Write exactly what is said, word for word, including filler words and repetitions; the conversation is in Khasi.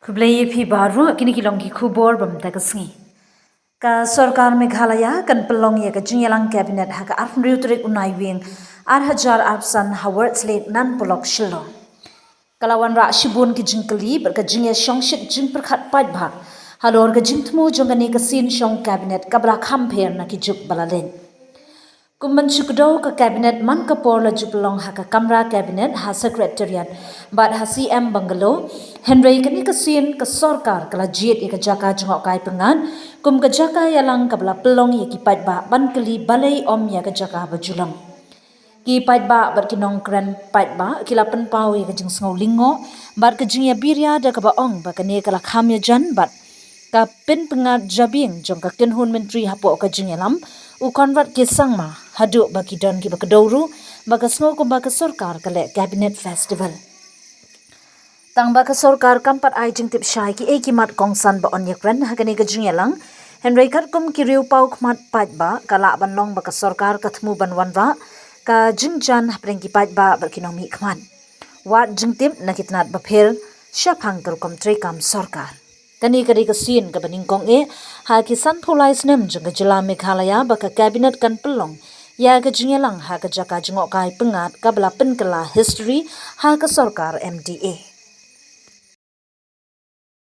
Khublei ïa phi baroh, kine ki long ki khubor ba mynta ka sngi. Ka sorkar Meghalaya kan pynlong ïa ka jingïalang cabinet ha ka arphew tarik u Naiwieng ar hajar arphew san ha Ward's Lake, Nan Polok, Shillong. Ka la wanrah shibun ki jingkylli bad ka jingïashongshit jingpyrkhat paidbah halor ka jingthmu jong kane ka sien shong cabinet kaba la kham pher na ki juk ba la leit. Kum ban shu kdew, ka cabinet man ka por la ju pynlong ha ka kamra cabinet ha Secretariat bad ha C M Bungalow. Hynrei kane ka sien ka sorkar ka la jied ïa ka jaka jngohkai pyngngad kum ka jaka ïalang kaba la pynlong ïa ki paidbah ban kylli balei ym ïa ka jaka ba ju long. Ki paidbah bad ki nongkren paidbah ki la pynpaw ïa ka jingsngew lyngngoh bad ka jingïabiria da kaba ong ba kane ka la kham ïajan bad ka pynpyngngad jabieng jong ka kynhun myntri hapoh ka jingïalam, u Conrad K Sangma, haduh ba ki don kiba kdew ruh ba ka sngew kumba ka sorkar ka leh cabinet festival. Tang ba ka sorkar kam pat ai jingtip shai kiei ki mat kongsan ba yn ïakren ha kane ka jingïalang, hynrei katkum ki riewpawkhmat paidbah, ka lah ban long ba ka sorkar ka thmu ban wanrah ka jingjan hapdeng ki paidbah bad ki nongmihkhmat. Wad jingtip na ki tnat bapher shaphang ka rukom treikam sorkar. Kane ka dei ka sien kaba nyngkong eh ha ki sanphew lai snem jong ka jylla Meghalaya ba ka cabinet kan pynlong ïa ka jingïalang ha ka jaka jngohkai pyngngad kaba la pynkylla history ha ka sorkar M D A.